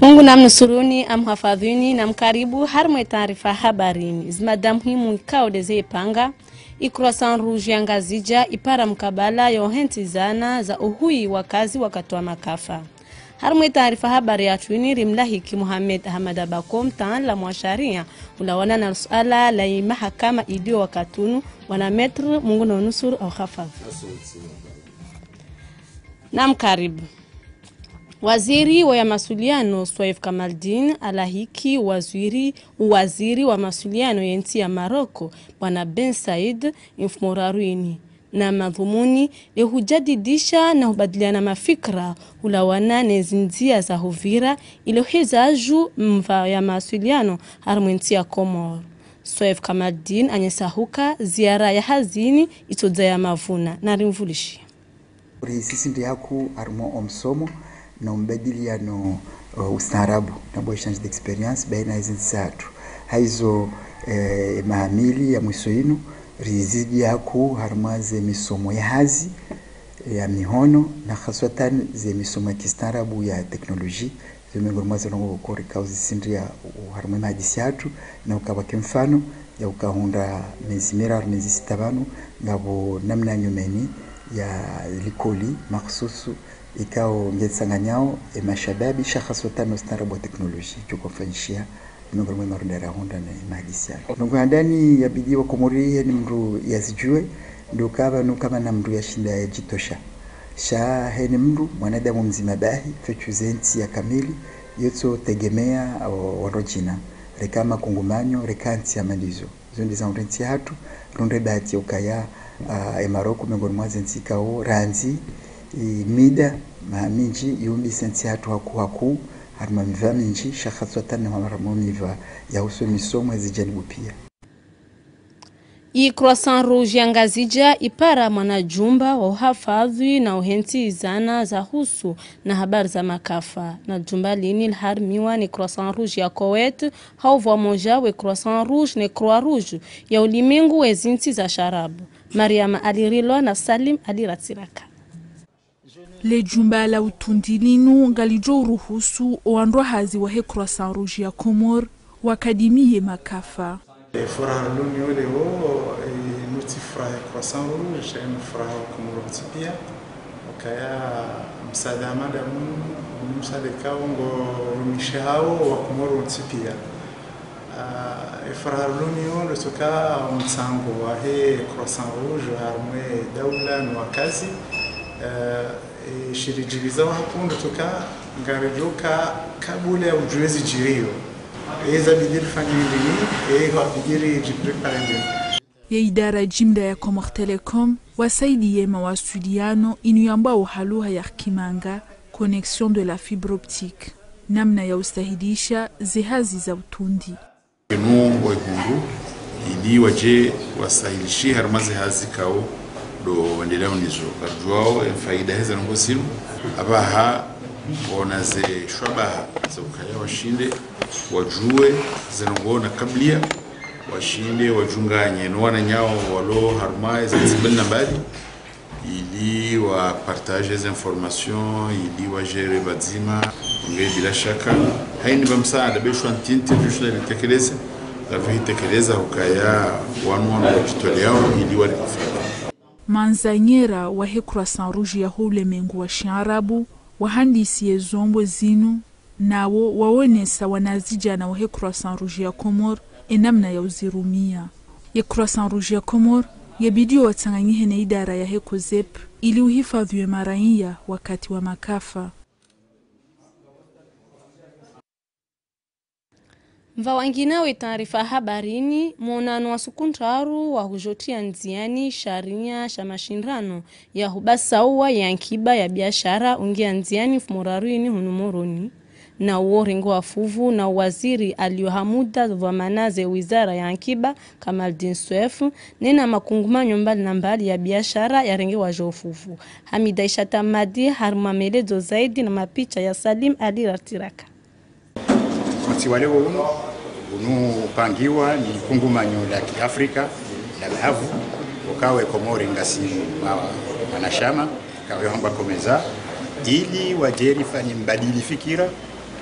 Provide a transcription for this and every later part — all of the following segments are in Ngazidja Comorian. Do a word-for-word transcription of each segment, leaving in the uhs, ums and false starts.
Mungu namnusuruni, amhafadhwini, namkaribu harimwa ye taarifa habarini. Zimada muhimu ikao ndeze ipanga. I Croissant Rouge ya Ngazidja ipara mkabala yo hentsi zana za uhuyi wakazi wakati wa makafa. Harimwa ye taarifa habari yatru ini rimlahiki Mohamed Ahmada Bako, mtaalamu wa sharia, ulawana na suala la imahakama ilio wakati unu. Bwana Maître, Mungu namnusuru, amhafadhwi. Namkaribu. Waziri wa ya mawasiliano, Sohaïf Kamaldine, alahiki waziri, waziri wa mawasiliano ye ntsi ya Maroko, Bwana Ben Said, mfumoraru ini. Na madhumuni, le hujadidisha na hubadiliana mafikira, ulawana ne zindzia za huvira, ile uheza aju mva ya mawasiliano, harimwa ye ntsi ya Komori. Sohaïf Kamaldine, anyesa huka, ziara ya hazi ini, itsodza ya mavuna, na rimvulishi. Uri sisi ndi haku harimwa o msomo no mbadiliano, uh, ustaarabu, na bo échange d'expérience, baina ezi ntsi zatru. Haizo, eh, maha mili ya mwiso inu, rizidi haku harimwa ze misomo ya hazi, ya mihono, na haswatan ze misomo ya kistaarabu ya teknoloji, zo miongoni mwa ze ndrongoo kori kauzisindria harimwa ye mahadisi yatru, na ukaba ke mfano, ya ukahundra mezi miraru, mezi sita pvanu, ngapvo namna nyumeni ya likoli makhsusu, ikao ngetsanganyao, e mashababi, sha haswatan no ustaarabu wa teknoloji, icho kwafanyishiha, miongoni mwa marunda rahundra ne mahadisi yanu. Ndrongoo handani yabidi wa Komori heni mndru yazijue, ndo kaba no kaba na mndru yashinda yajitosha. Sha heni mndru, mwanadamu mdzima bahi, fetu ze ntsi ya kamili, yotso tegemea, o, wandru djina, reka makungumanyo, reka ntsi ya malizo. Zo ndi za hundre ntsi hatru, rundre bahati ya ukaya, ah, e Maroko, miongoni mwa ze ntsi kao, randzi, i mida, maha minji, yumbise ntsi hatru haku haku, harimwa miva minji, sha haswatan harimwa miva ya husu misomo ezi janibu pia. I Croissant Rouge ya Ngazidja ipara mwanajumba wa uhafadhwi na uhentsi zana za husu na habari za makafa. Na jumba lini liharimiwa ne Croissant Rouge ya Koweït, ha uvwamoja we Croissant Rouge ne Croix Rouge ya ulimengu we zintsi za sharabu. Mariama Ali Rilwa na Salim Ali Ratsiraka. Le jumba la utundi linu ngalidjo uruhusu o wandru wa hazi wa he Croissant Rouge ya Comores wakadimiye makafa. E furaha loni ole wo, e, nutsi furaha ya Croissant Rouge, e, nufuraha wa Komori wontsi pia. Ukaya msaada madamu, msaada kao ngo rumishe hao wa Komori wontsi pia. Ah, e furaha loni wo ndo tsoka mtsango wa he Croissant Rouge harumwa e daula no wakazi. Eh, e shirijibiza wa hakundo tsoka ngaridjoka kabula ya udjuwe zidjiriyo. E zabidi rifanye ndini, e wabidi ridjiprepare ndini. Ye idara jimla ya Comores Telecom wasaidiye mawasiliano inu yambwao ha lugha ya kimanga connexion de la fibre optique, namna ya usahilisha ze hazi za utundi. Inu waihundru ili wadje wasahilishe harumwa ze hazi kao ndo wendelea unizo. Karidjuwao e faida heze ndrongoo zinu, apvaha ngwaona ze shwabaha za ukaya washinde wadjuwe ze ndrongoo na kabla washinde wadjunganye no wananyawo walo harumwa eze ntsi mbali na mbali, ili wa partage eze informations, ili wa gérer pvadzima. Nge bila shaka, haini pva msaada, be shwa ntiti, be shwa litekeleze, la vihitekeleza ukaya wanu wanu wadjitoleao, ili wa rikufika. Manzanyera wa he Croissant Rouge ya ho ulemengu wa shiarabu, wahandisi ye zombo zinu, nawo waonesa wanazidjana wa he Croissant Rouge ya Comores e namna ya uzirumia. Ye Croissant Rouge ya Comores yabidi watsanganyihe ne idara ya he COSEP ili uhifadhwi we maraiya wakati wa makafa. Mva wangina we taarifa habarini, mwonano wa suku ndraru wa hudjotria ndziani sharia sha mashindrano ya hubasauwa ya nkiba ya biashara ungia ndziani mfumoraru ini hunu Moroni. Na uwo urengewa fuvu na uwaziri alio ha muda dhwamana ze wizara ya nkiba, Kamaldine Souef, nena makungumanyo mbali na mbali ya biashara yarengewa djo fuvu. Hamida Ishata Madi, harumwa melezo zaidi na mapicha ya Salim Ali Ratiraka. Mtsi wa leo unu, unu upangiwa ni kungumanyo la kiafrika, la bavu, ukawe Komori ngasi mwa-, mwanashama, kawe hamba COMESA, ili wadje rifanye mbadili fikira,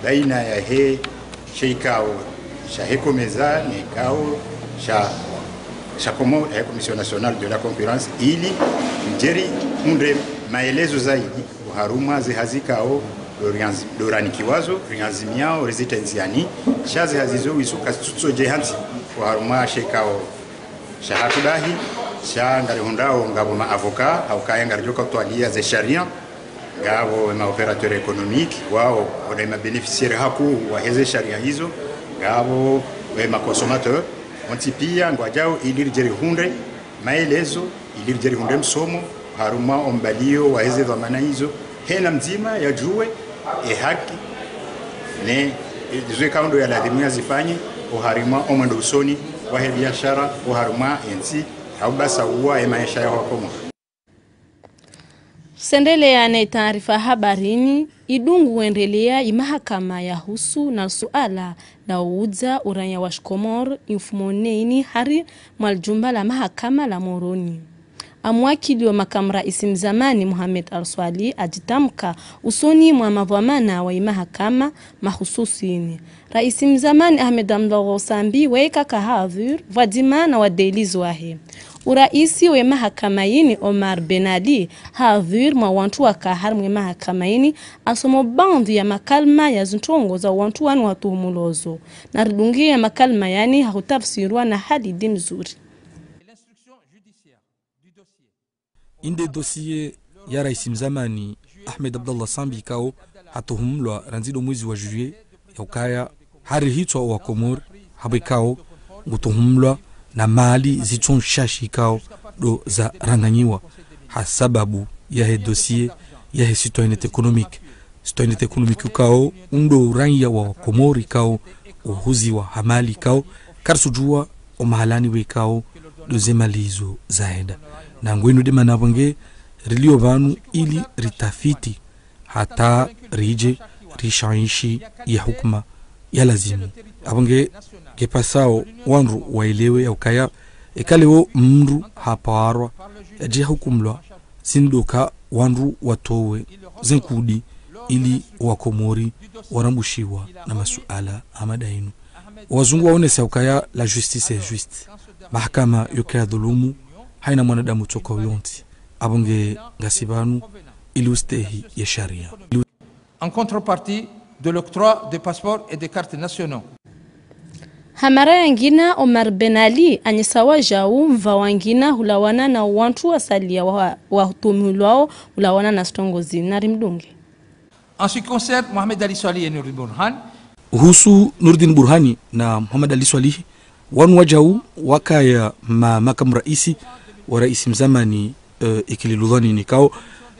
Baina yahe she ikao shahe COMESA ne ikao sha, sha Comores, eh, Commission Nationale de la Concurrence, ili ridje rihundre maelezo zaidi oharumwa ze hazi ikao ndo rianzi-, ndo ranikiwazo, rianzimiao, rizitrendziani, sha ze hazi zo wisu kazitsutsodje hantsi oharumwa she ikao shahatru dahi, sha ngarihundrao ngapvo ma avocats, ha ukaya ngaridjo ka utwalia ze sharia, ngapvo ma opérateurs économiques, wao, wana ma bénéficiaires hakuu wahe ze sharia hizo, ngapvo ma consommateurs, wontsi pia ngwadjao ili ridje rihundre maelezo, ili ridje rihundre msomo, oharumwa ombalio wahe ze dhwamana hizo, hena mdzima yadjuwe, e haki, ne, e, izo ikao ndo ya lazimu yazifanye, oharumwa omwendo usoni, wahe biashara, oharumwa entsi, ha ubasa uwa e maesha ya Wakomori. Sendelea ne taarifa habarini, idungu wendelea imahakama yahusu na suala la uudza uranya wa shikomori imfumo nne ini harimwa lijumba la mahakama la Moroni. Amwakili wa makamu raisi mzamani Mohamed Ali Soilihi adjitamka usoni mwa madhwamana wa imahakama mahususini. Raisi mzamani Ahmed Abdallah Sambi weka kahadhwir pvwadzima na wadelizi wahe. Uraisi we mahakama ini Omar Ben Ali hadhwir mwa wantru waka harimwa mahakama ini asomo baadhwi ya makalima ya zintrongo za wantru wanu watuhumulwao zo. Na ridungie ya makalima yani ha hutafsirwa na Halidi Mzuri. Inde dossier ya raisi mzamani Ahmed Abdallah Sambi ikao hatuhumulwa randzi ndo mwezi wa juillet ya ukaya harihitswa owa Komori hapvo ikao ngutuhumulwa na mali zitso nshashi ikao ndo zaranganyiwa ha sababu yahe dossier yahe citoyenneté économique. Citoyenneté économique ukao undo uranya wa Komori ikao uhuziwa ha mali ikao karisudjuwa omahalani wekao ndo ze mali izo zahenda. Na ngwenu nde mana pvwenge rilio pvanu ili ritafiti hata ridje rishaishi ya hukuma ya lazimu. Apvwenge ngepvasao wandru waelewe ya ukaya eka leo mndru haparwa yadje yahukumulwa, tsi ndo ka wandru watowe ze nkudi ili Wakomori warambushiwa na masuala hama nda inu. Wazungu waonesa ukaya la justice est juste. Mahakama yoka ya dhulumu, haina mwanadamu tsoka uyontsi. Apvwenge ngasi pvanu ili ustehi ye sharia. En contrepartie de l'octroi de passeports et de cartes nationaux. Ha mara yangina, Omar Ben Ali anyesa wajau mva wangina hulawana na wantru wasalia wa, watuhumulwao hulawana na zintrongo zinu. Na rimdunge. En ce qui concerne Mohamed Ali Soilihi et Nourdine Bourhane. Uhusu Nourdine Bourhane na Mohamed Ali Soilihi, wanu wajau wakaya ma, makamu raisi wa raisi mzamani, eh, Ikililou Dhoinine ikao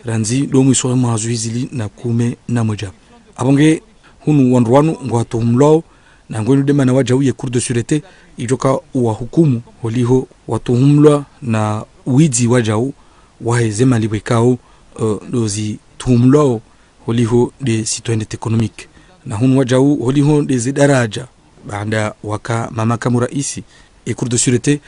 randzi ndo mwiso wa mwaha zihwi zili na kume na mwedja. Apvwenge hunu wandru wanu ngwatuhumulwao na ngwenu nde mana wajau ye Cour de sûreté idjoka uwahukumu holiho watuhumulwa na widzi wajau wahe ze mali wekao, eh, ndo zituhumulwao holiho nde citoyenneté économique. Na hunu wajau holiho nde ze daraja baanda waka ma makamu raisi, e Cour de sûreté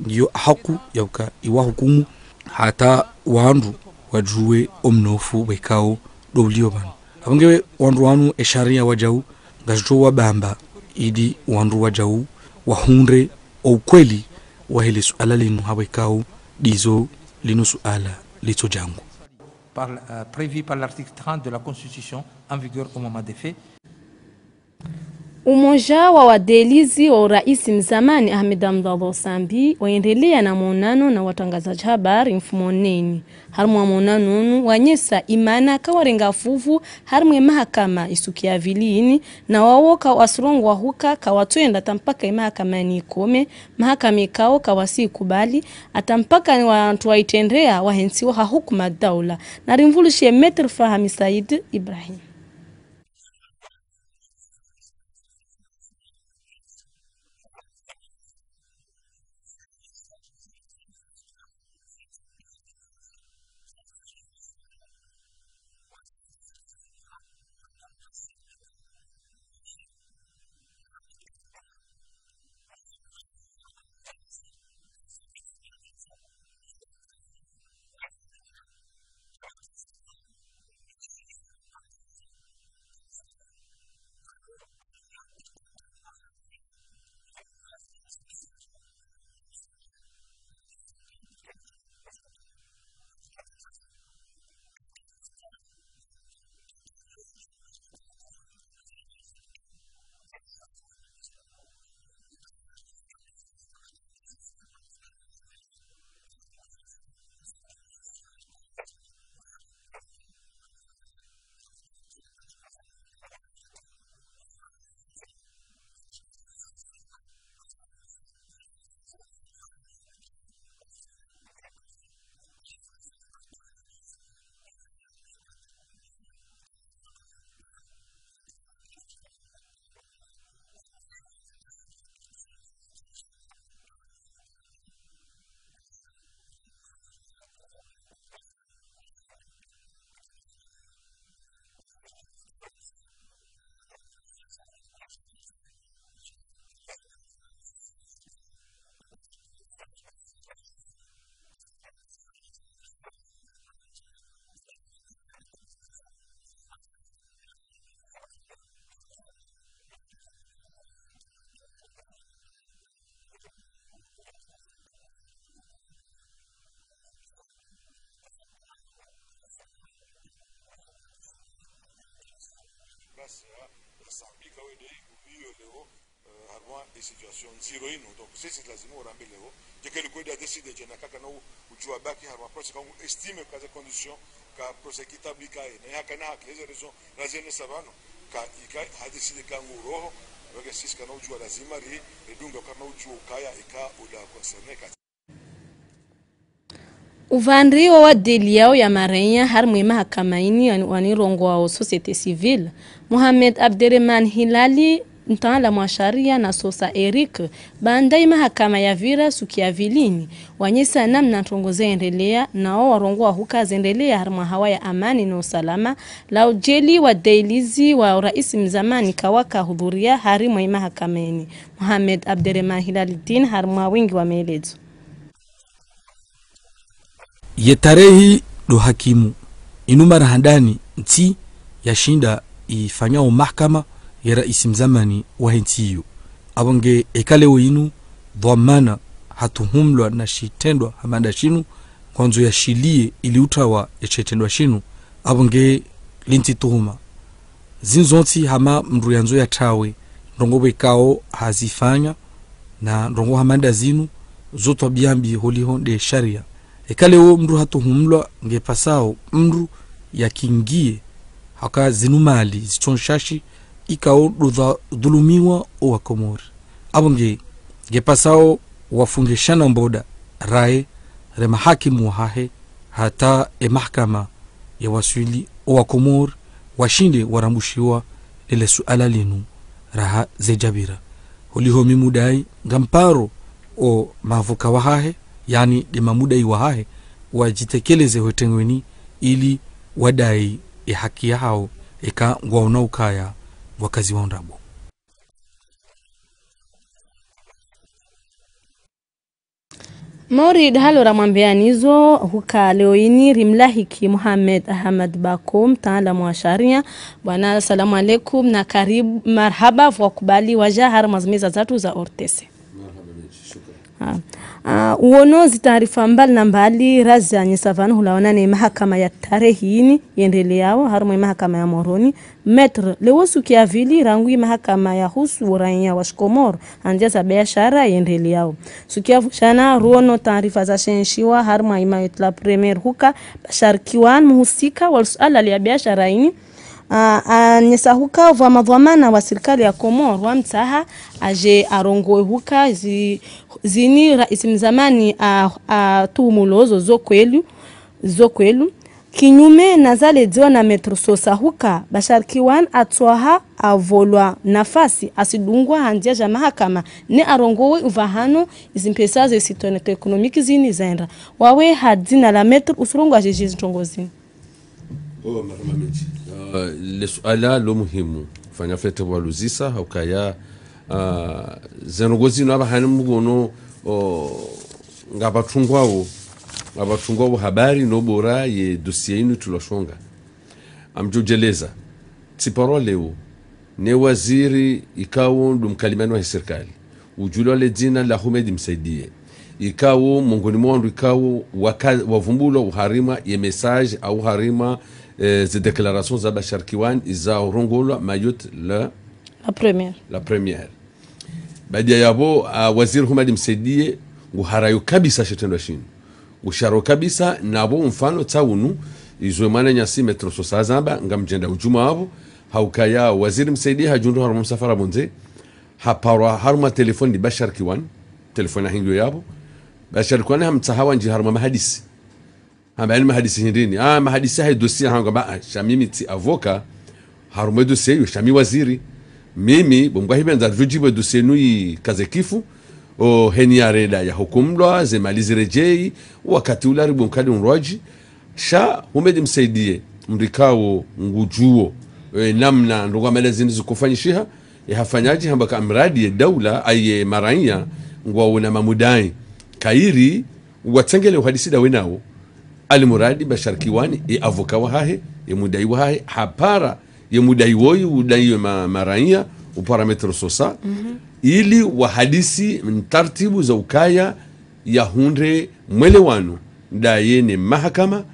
ngiyo haku ya uka iwahukumu hata wandru wadjuwe omnofu wekao ndo ulio pvanu. Apvwenge wandru wanu e sharia wajau ngazidjo wabamba ili wandru wajau wahundre oukweli wahe le suala linu hapvo ikao ndizo linu suala litso djangu. Par, euh, prévu par l'article trente de la Constitution en vigueur au moment des faits. Umoja wa wadelizi wa uraisi mzamani Ahmed Abdallah Sambi waendelea na maonano na watrangazadji habari mfumo nne ini. Harimwa maonano unu wanyesa imana kawarenga fuvu harimwa emahakama isuku ya pvili ini, na wawo kawasurongoa huka kawatsoenda hata mpaka emahakama ini ikome, mahakama ikao kawasi ikubali, hata mpaka ni wantru waitrendea wahentsiwa ha hukuma daula. Na rimvulishe Maître Fahmi Said Ibrahim. Kawede, iyo leo, eh, harumwa e situation ndziro inu. Donc, sisi lazimu urambe leo. Djeke likweda décidé djana kaka na u-, udjua baki harumwa procès kangu estimé ka ze conditions, ka procès équitable ikaye. Na yaka na haki, eze raison, razione savano. Ka ika, ha décidé kangu roho. Weke sisi kana udjua lazima ri, ridunga kana udjua ukaya, ika ula concerné ka. Upvandre wa wadeli yao ya marenya harimwa ye mahakama ini wani, wanirongoao société civile, Mohamed Abderemane Hilali, mtaalamu wa sharia, na Sosa Eric, baanda ye mahakama ya pvira suku ya pvili ini, wanyesa namna ntrongo zaendelea, nao warongoa huka zaendelea harimwa hawa ya amani no usalama, la udjeli wadelizi wa rais mzamani kawaka hudhuria harimwa ye mahakama ini. Mohamed Abderemane Hilali Dine harimwa wingi wa maelezo. Ye tarehi ndo hakimu. Inu mara handani ntsi yashinda ifanyao mahakama ye rais mzamani wahe ntsi iyo. Apvo nge eka leo inu dhwamana hatuhumlwa na shitrendwa hama nda shinu, ngwandzo yashiliye ili utrawa ye shitrendwa shinu, apvo nge lintsi tuhuma. Zinu zontsi hama mndru yandzo yatrawe, ndrongoo pvwekao hazifanya, na ndrongoo hama nda zinu, zo twabiya mbi holiho nde sharia. Eka leo mndru hatuhumlwa, ngepasao mndru yakingiye, haka zinu mali zitsonshashi, ikao ndo dha-, dhulumiwa o Wakomori. Apvo nge, ngepasao wafunge shana mboda, raye, re mahakimu wahahe, hata e mahakama ya waswili o Wakomori, washinde warambushiwa lele suala linu raha zedjapvira. Holiho mi mudai ngamparo o mavoka wahahe, yaani nde mamudai wahahe, wadjitekeleze ho tengweni ili wadai e haki yahao eka ngwaona ukaya ngwakaziwao ndrabo. Mauri dahalo ramwambianizo huka leo ini rimlahiki Mohamed Ahmed Bako, mtaalamu wa sharia. Bwana, assalamu alaikum na karibu, marhaba pvwa kubali waja harimwa ze meza zatru za O R T C. Marhaba, shukran. Ah, ah, uono zitaarifa mbali na mbali razianyesa pvanu hulawana ne mahakama ya tarehi ini yendeleao, harimwa ye mahakama ya Moroni, Maître, leo suku ya pvili rangu ye mahakama yahusu uraiya wa Shikomori, ha ndzia za biashara yendeleao. Suku ya pvo djana, ruono taarifa zashentshiwa harimwa Imayotte la Première huka, Bashar Kiwan, muhusika wa le suala lya biashara ini, a, anyesa huka pvwa madhwamana wa sirikali ya Komori wamtsaha aje arongowe huka zi-, zini rais mzamani a, atuhumulo zo zo kweli, zo kweli. Kinyume na zaledziwa na Maître Sosa huka, Bashar Kiwan atsaha avolwa nafasi, asidungwa ha ndzia ja mahakama, ne arongowe upvahano izi mpesa ze citoyenneté économique zini zaenda. Wawe ha dzina la Maître usurongoa jeje zintrongo zini. Oh, marhaba mendji. Ah, le suala lo muhimu, fanya fete waluzisa, haukaya, ah, zentrongo zinu apvahanu mugono, oh, ngapvatrungwao, ngapvatrungwao habari no bora ye dossier inu tulwashonga. Ngamdjo djeleza, tsiparwa leo, ne waziri ikao ndo mkalimani wa sirikali, udjulwa le dzina la Houmed Msaidie, ikao mongoni mwa wandru ikao waka-, wavumbulwa uharimwa ye message au uharimwa, eh, ze déclaration za Bashar Kiwan iza urongolwa Mayotte la, la Première. La Première. Baada ya yapvo, ah, waziri Houmed Msaidie nguharayo kabisa shitrendwa shinu. Ngusharayo kabisa, na pvo mfano tsaunu, izo mwananyasi Maître Sosa zamba, ngamdjenda udjuma apvo, haukaya waziri Msaidie hadjundru harumwa msafara pvondze, haparwa harumwa telefoni ni Bashar Kiwan, telefoni ahingio yapvo, Bashar Kiwan hamtsaha wandji harumwa mahadisi. Hamba, yaani mahadisi hindrini? Ah, mahadisi yahe dossier hangu. Hamba, ah, sha mimi tsi avocat harumwa e dossier iyo, sha mi waziri. Mimi, bo mgwahi pvendza ridjodjibu e dossier inu ikaze kifu, o heni ya reda ya hukumlwa, ze mali ziredjei, wakati ula ribu mkadi unrwadji. Sha Houmed Msaidie, mndru ikao ngudjuo, e, namna ndrongoo hama nda zinu zikofanyishiha, e, hafanyadje? Hamba ka mradi ye daula, aye maraiya, ngwaona mamudai. Kayiri, watsengele uhadisi ndawe nao. Alimuradi Bashar Kiwan, ye avocat wahahe, ye mudai wahahe, hapara ye mudai woyi, udai ye ma-, maraiya, upara Maître Sosa, ili wahadisi ntartibu za ukaya yahundre mwelewano ndaye ne mahakama,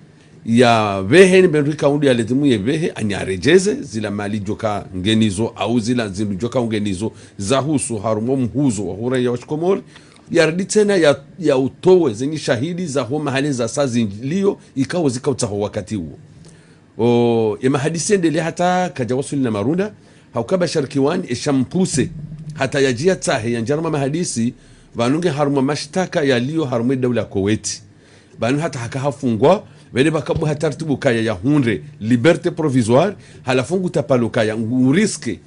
yapvehe ni mbe ndru ikao ndo yalazimu yepvehe, ani yaredjeze zila mali djoka ngenazo, au zila zindru djoka ngenazo, zahusu harumwa omhuzo wa huraiya wa shikomori, yarudi tsena ya, yautowe zenyi shahidi zaho mahala zasa zilio, ikao zika utsaho wakati uwo. O, emahadisi yendelee hata kadjawaswili na marunda, hauka Bashar Kiwani, esha mpuse, hata yadjiya tsahe, yandjie harumwa mahadisi, pvanu nge harumwa mashtaka yalio harumwa edaula ya Koweti. Pvanu hata haka hafungwa, pvele pvakabuha tartibu kaya yahundre liberté provisoire, halafu ngu tapalo kaya ngu risque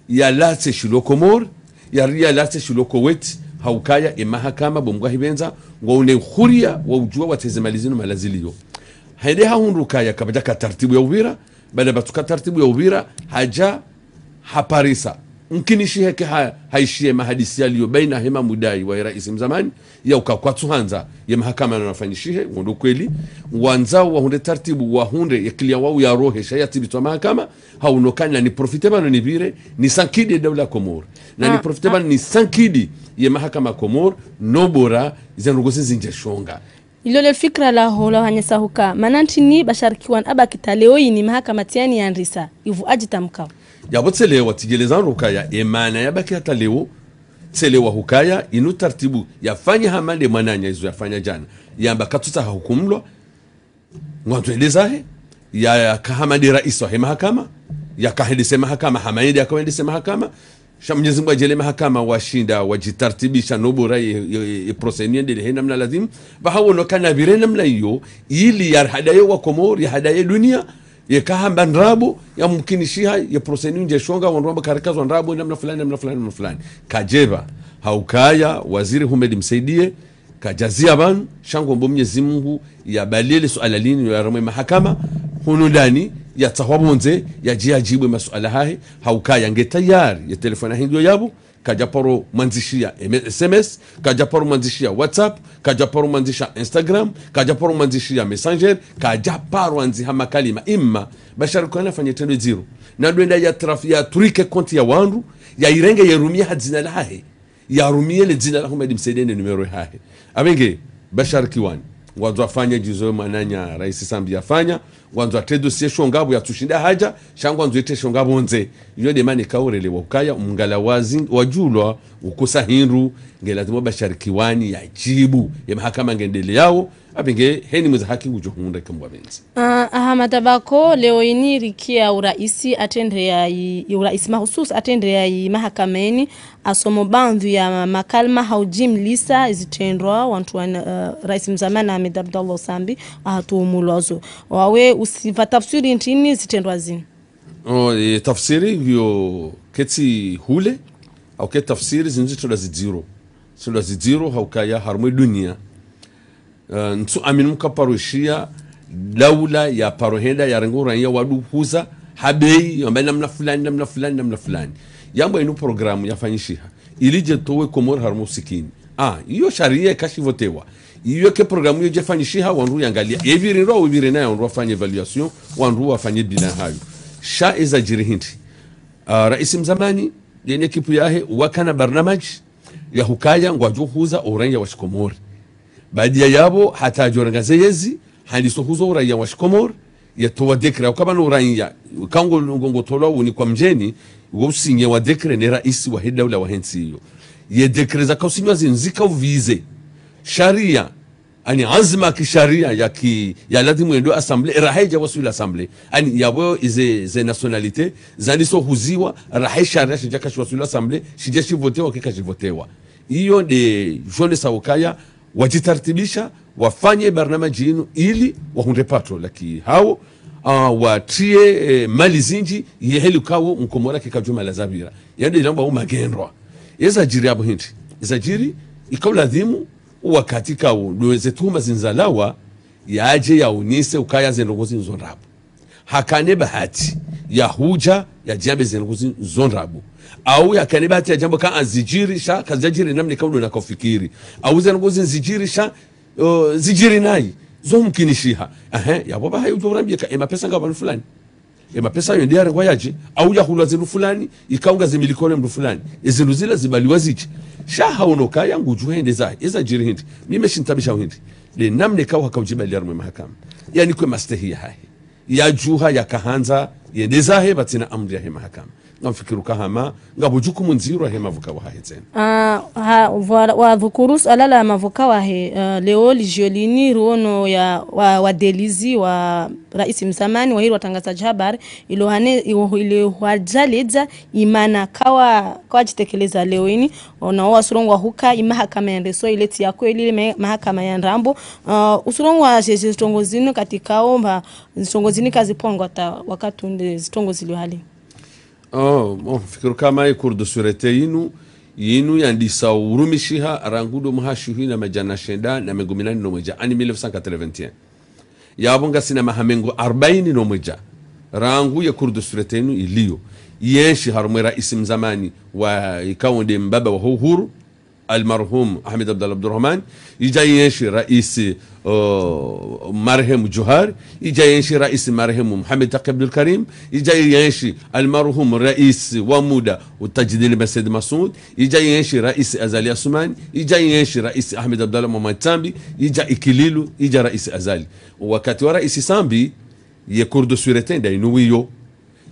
yalatse shilo Komori, yari yalatse shilo Koweti, haukaya emahakama bo Mngu ahipvendza, ngwauna uhuria wa udjua wateze mali zinu mahala zilio. Hende hahundru kaya kapvadjaka tartibu ya upvira, baada pvatsuka tartibu ya upvira, hadja haparisa. Mkinishihe ke ha, haishiye mahadisi yalio baina he mamudai wa raisi mzamani, yauka kwatsuhandza yemahakama yanafanyishihe, wo ndo kweli. Ngwandzao wahundre tartibu, wahundre ye client wao yarohe, sha yatsipvitswa mahakama, hauno kani naniprofite pvanu nipvire, nisankidi edaula ya Komori. Naniprofite pvanu nisankidi yemahakama ya Komori, no bora, zendrongozi zindje shonga. Ilo le fikira laho la uhanyesa huka, mana ntsini Bashar Kiwani abaki ta leo ini mahakama tsi yani yandrisa, ipvo adjitamkao. Yapvo tselewa, tsidjeleza ndro kaya, emana yabaki hata leo, tselewa hukaya, inu tartibu, yafanya hama nde mwananya izo yafanya djana. Yamba katsutsaha hukumlwa, ngwandzo yende zahe, ya, yaka hama nde raisi wahe mahakama, yaka hendese mahakama, hama yende yaka hendese mahakama, sha Mwenyezi Mngu adjaanlie mahakama washinda, wadjitartibisha no bora ye, ye, ye, ye procès inu yendelee he namna lazimu, pvahawono kana pvire namna iyo, ili yahadaye wa Komori, yahadaye dunia, yeka hamba ndrabo, yamkinishiha, ye procès inu ndje shonga, wandru wamba karikazwa ndrabo, namna fulani, namna fulani, namna fulani. Kadjepva, haukaya, waziri Houmed Msaidié, kadjaziya pvanu, sha ngombo Mwenyezi Mngu, yabalie le suala linu, yaramwe mahakama, hunu ndani, yatsahwa pvondze, yadje yadjibu ye masuala hahe, haukaya nge tayari, ye telefoni yahe ngiyo yapvo, kadjaparo mwandzishiya M-, S M S, kadjaparo mwandzishiya WhatsApp, kadjaparo mwandzishiya Instagram, kadjaparo mwandzishiya Messenger, kadjaparo andziha makalima. Imma, Bashar Kiwani afanye trendo dziro. Na ndo enda ya traf-, ya truquer compte ya wandru, ya irenge yerumie ha dzina lahahe. Yarumie le dzina la Houmed Msaidié ne numéro yahahe. Apvenge, Bashar Kiwani, ngwandzo afanye djizo mwananya raisi Sambi yafanya, ngwandzo atre dossier shonga pvo yatsushinda hadja, sha ngwandzo yetre shonga pvondze. Iyo nde mana kaurelewa ukaya, mngala wazi, wadjulwa, ukosa hindru, nge lazimu Bashar Kiwani yadjibu, ye mahakama ngendeleao, apvenge, heni mweza haki ngudjo hundra eka Mngu apvendze. Ah, Ahamada Bako, leo ini rikia uraisi atrende ya i, uraisi mahususi atrende ya i mahakameni, asomo baadhwi ya makalima hau jimlisa zitrendwa wantru wa, eh, raisi mzamani Ahmed Abdallah Sambi, ahatuhumulwa zo. Wawe usiva tafsiri ntrini zitrendwa zini? O, e, tafsiri yo ketsi hule, au ke tafsiri zinu zitrendwa zidziro. Zitrendwa zidziro, haukaya harumwa dunia. Eh, ntsu amini mkaparo ishiya, daula yaparo henda, yarenge uraiya wandru huza, ha bei, yamba namna fulani, namna fulani, namna fulani. Yamba inu programu yafanyishiha, ili idje towe Komori harumwa usikini. Ah, iyo sharia ikashivotewa. Iyo ke programu iyo idje fanyishiha, wandru yangalia. Yepviri ndo, yepviri nayo, wandru wafanye évaluation, wandru wafanye bilan hayo. Sha eza djiri hindri. Ah, raisi mzamani, yene ekipu yahe, wakana barnamaji, ya hukaya ngwadjo huza uraiya wa shikomori. Baada ya yapvo, hata adjo renga ze yezi, handiso huza uraiya wa shikomori, yatowa décret, ukaba no uraiya, kango ngo, ngo tolwa unikwa mdjeni, wo usinye wa décret ne raisi wahe daula wahe ntsi iyo. Ye décret zaka usinywa zinu zika uvize sharia, ani anzima kisharia ya ki, ya lazimu yendo assemblée, raha idja waswili assemblée. Ani yapvo ize, ze nationalité, zandiso huziwa, raha sharia shidja kashiwaswili assemblée, shidja shivotewa, keka shivotewa. Iyo nde djo onesa ukaya, wadjitartibisha, wafanye barnamaji inu ili wahundre pato la kihawo, ah, watriye, eh, mali zindji, yeheli kawo mkomori keka djuma la zapvira. Yande ilamba umagendwa. Eza djiri apvo hindri. Eza djiri, ika ulazimu, wakati kawo, ndo ze tuhuma zindzalawa, yadje yaonese ukaya ze ndrongozi ndzo ndrabo. Hakane bahati ya hudja yadje yambe ze ndrongozi ndzo ndrabo. Au yakane bahati yadje yambe ka azidjiri sha, kazidjadjiri namna ika udo na kaufikiri. Au ze ndrongozi nzidjiri sha, uh, zidjiri nayi, zo mkinishiha. Ehe, yapvo baha udjo urambie ka, e mapesa nga pvanu fulani. E mapesa yo nde yarengwa yadje, au yahulwa zindru fulani, ikao nga zimilikiwa ne mndru fulani. E zindru zila zibaliwa zidje. Sha haono kaya ngudjo hende zahe, eza djiri hindri. Mi me shintabisha hindri. Nde namna ikao haka udjibali harumwa ye mahakama. Yanikwe mastehi yahahe. Yadjuha yakahandza, yende zahe, pvatsina amri yahe mahakama. Ngamfikiri uka hama, ngapvo djukumu ndziro yahe mavoka wahahe tsena. Ah, ha, voilà, wadhukuru suala la mavoka wahe, ah, leo lidjio lini riono ya, wa, wadelizi wa raisi mzamani, wahiri watrangazadji habari, ilo hane, ilo, ilo hwadjaledza, imana kawa, kawadjitekeleza leo ini, ona wo wasurongoa huka, imahakama ya ndeso, ile tsi ya kweli, ile me-, mahakama ya ndrambo. Ah, usurongoa dje, dje zitrongo zinu katika omba, zitrongo zinu kazipvongwa ta wakati unde zitrongo zilio hali. Oh, bon, fikiri uka hama ye Cour de sûreté yinu, yinu yandisa urumishiha rangu ndo mwaha shihwi na madjana shenda na mengo minane no mwedja, ani mille neuf cent quatre-vingt-un. Yapvo ngasina maha mengo arbaini no mwedja. Rangu ye Cour de sûreté yinu ilio. Yenshi harumwa ye raisi mzamani wa ikao nde mbaba waho uhuru, almarhum Ahmed Abdallah Abdurahman, idja yenshi raisi, uh, marehemu Djohar, idja yenshi raisi marehemu Mohamed Taki Abdul Karim, idja yenshi almarhum raisi wa muda Tadjidine Ben Said Massoud, idja yenshi raisi Azali Assoumani, idja yenshi raisi Ahmed Abdallah Mohamed Sambi, idja Ikililou, idja raisi Azali. Wakati wa raisi Sambi, ye Cour de sûreté nda inu wiyo.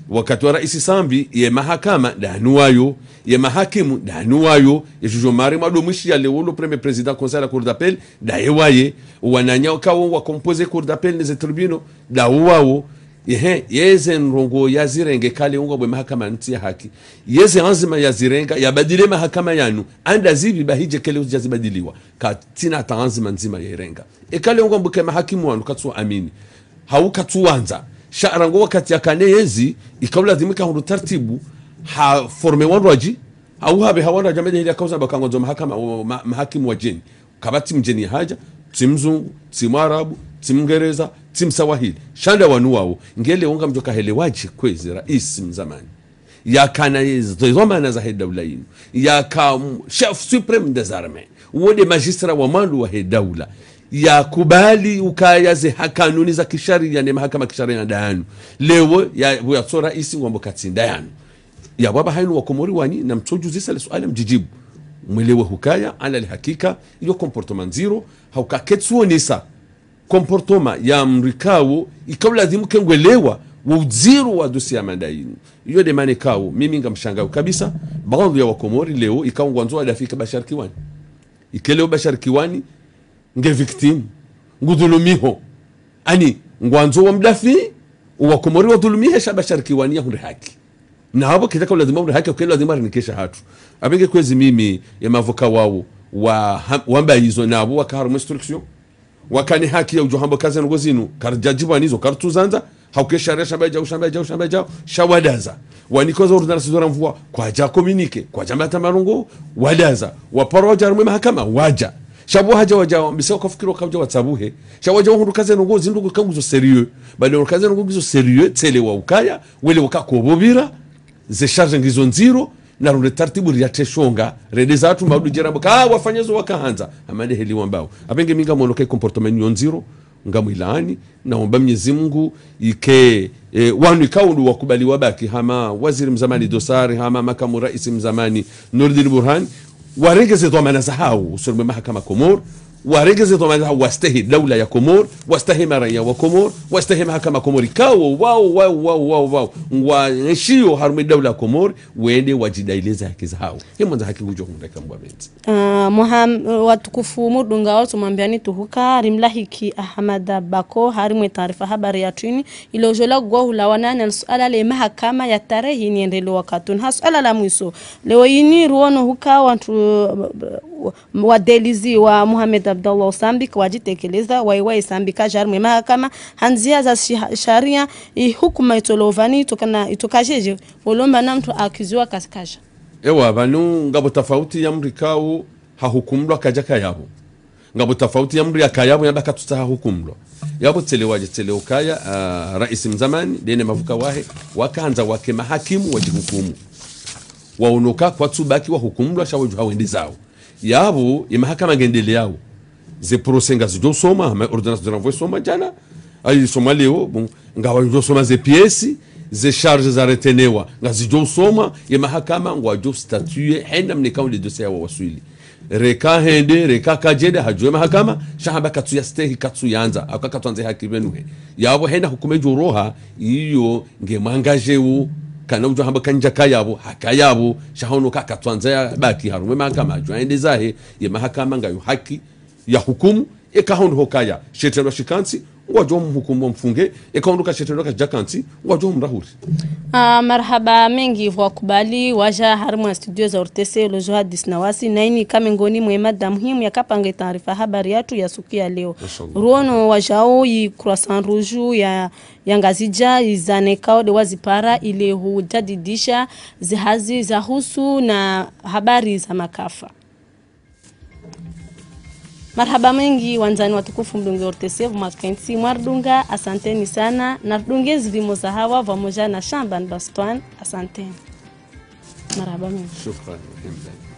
Wakati wa raisi Sambi, ye mahakama nda yanu wayo, ye mahakimu nda yanu wayo, ye juge Omari Mwado mwishiya leo le premier président conseil à la cour d'appel, nda ye waye, wananya ikao wa composé cour d'appel ne ze tribunaux, nda wo wawo, yehe, yeze ndrongoo yazirenge kale ungwa bwe mahakama ntsi ya haki. Yeze anzima yazirenga, yabadili mahakama yanu, anda zipvi bahi dje kale uzidja zibadiliwa. Katsina hata anzima ndzima yairenga. Ekale ungwa mbuke mahakimu wanu katsu amini. Hau katsu wandza. Sha rangu wakati yakane yezi, ikao ladhimu ikahundru tartibu, ha formé wandru wadji, hau hapve ha wandru wadji amede hili akauza bakangwa ndzo mahakama, o, ma-, mahakimu wadjeni. Kapvatsi mdjeni hadja, tsi mzungu, tsi mwarabu, tsi mngereza, tsi mswahili. Sha nda wanu wawo, ngele unga mdjo kahelewa dje kwezi raisi mzamani. Yakana ye, ze dhwamana zahe daula yinu. Yaka m-, chef suprême des armées. Wo nde magistrat wa mwando wahe daula. Yakubali ukaya ze ha kanuni za kisharia ne mahakama kisharia nda yanu. Leo ya, yapvo yatso raisi ngwambo katsi nda yanu. Yapvo apvaha inu wakomori wanyi, namtsodjuzisa le suala mdjidjibu. Mwelewe hukaya, ala le hakika, iyo comportement ndziro, hauka ketsuonesa comportement ya mdru ikao, ikao ladhimu ke ngwelewa, wo udziro wa dossier ya manda yinu. Iyo nde mana ikao, mimi ngamshangao kabisa, baadhwi ya wakomori leo, ikao ngwandzo wadafi ka Bashar Kiwani. Ike leo Bashar Kiwani, nge victime, ngudhulumiho. Ani, ngwandzo wamdafi, wakomori wadhulumihe sha Bashar Kiwani yahundre haki. Na apvo kidja ka ladhimu wahundre haki, uke ladhimu warinike sha hatru. Apvenge kwezi mimi, ye mavoka wawo, wa, ha-, wamba izo na apvo waka harumwa instruction. Wakane haki ya udjo hamba kaze ndrongoo zinu, karidjadjibwa nizo, karitsuzandza, hauke sharia shamba djau, shamba djau, shamba djau, sha wadaza. Wanikoza ordonnance zo ramvua, kwadja communiqué, kwadja mata marongo, wadaza. Waparo wadja harumwa mahakama, wadja. Sha pvo hadja wadja, mbisa wakafikiri wakaudja watsabuhe. Sha wadja wahundru kaze ndrongoo zindru kanguzo sérieux. Bado kaze ndrongoo ngizo sérieux, tsele wa ukaya, wele waka kobobira, ze charge ngizo ndziro, na runde tartibu riatre shonga, rende zatru maudu djerabo, ka wafanya zo wakahandza, amande heli wambao. Apvenge mi ngamono ke comportement yo ndziro, ngamwilaani, na omba Mnyezi Mungu, ike, e, wanu ikao ndo wakubali wabaki, hama waziri mzamani Dossari, hama makamu raisi mzamani Nourdine Bourhane, warenge ze dhwamana zahao, usoni mwe mahakama Komori, warenge ze dhwamana zahao, wastehi daula ya Komori, wastehi maraya wa Komori, wastehi mahakama Komori, ikao, wao, wao, wao, wao, wao, ngwaenshio harumwa daula ya Komori, wende wadjidaileza haki zahao. He mwandza haki ngudjo hundra ikambwa mendzi. Ah, Muham-, watukufu mudunga wao tumwambiani tuhuka, rimlahiki Ahamada Bako, harimwa ye taarifa habari ya twini, ilo jola gwa hulawana na suala le mahakama ya tarehi ni endele wakati unu. Ha suala la mwiso, leo ini ruono huka wantru, wadelizi wa Mohamed Abdallah Sambi, kwadjitekeleza, wai wai Sambi kadja harimwa ye mahakama, ha ndzia za shi-, sharia, i hukuma itolwa pvani, itokana, itoka dje dje, wolomba na mntru akiziwa kaskadja. Ewa, pvanu ngapvo tafauti ya mndru ikao hahukumlwa kadja kaya pvo. Ngapvo tafauti ya mndru yakaya pvo yamba katsutsaha hukumlwa. Yapvo tsele wadje tsele ukaya, ah, raisi mzamani, nde ne mavuka wahe, wakahandza wake mahakimu wadjihukumu. Waonoka kwatsubaki wahukumlwa, sha wadjuha wende zao. Yapvo, ye mahakama ngendeleao. Ze procès ngazidjo usoma, ma ordonnance de renvoi isoma djana, ayi isoma leo, bon, ngwadjo usoma ze pièces, ze charges za retenewa, ngazidjo usoma, ye mahakama ngwadjo statuer, hena mna ikao nde dossier ya wawaswili. Reka hende, reka kadjende, hadjuwe mahakama, sha hamba katsu yastehi, katsu yandza, haka katsu andza ye haki pvenuhe. Yapvo hena hukumu djo roha, iyo nge mwangadjeo, kana udjo hamba kandja kaya pvo, hakaya pvo, sha hono ka katsu andza yabaki harumwa ye mahakama, hadjuwa hende zahe, ye mahakama ngayo haki ya hukumu, eka hono hukaya, she trendwa shikantsi, ngwadjo mhukumu wamfunge, eka hono ka she trendwa kadjakantsi, ngwadjo mrahuri. Ah, marahaba mendji pvwa kubali, wadja harimwa studio za O R T C, lodjo hadisi na wasi, na ini ka mengoni mwa ye mada muhimu yakapanga ye taarifa habari yatru ya suku ya leo. Mashallah. Ruono wadjao yi Croissant Rouge ya, ya Ngazidja, yi zane kao de wazipara ile hujadidisha zihazi za husu na habari za makafa. Marahaba mendji, wandzani watukufu mdungao O R T C, pvwa mwakentsi mwaridunga, asanteni sana, na ridunge zilimo za hawa, pvwamoja na Shamban Bastwan, asanteni. Marahaba mendji. Shukran, alhamdulillah.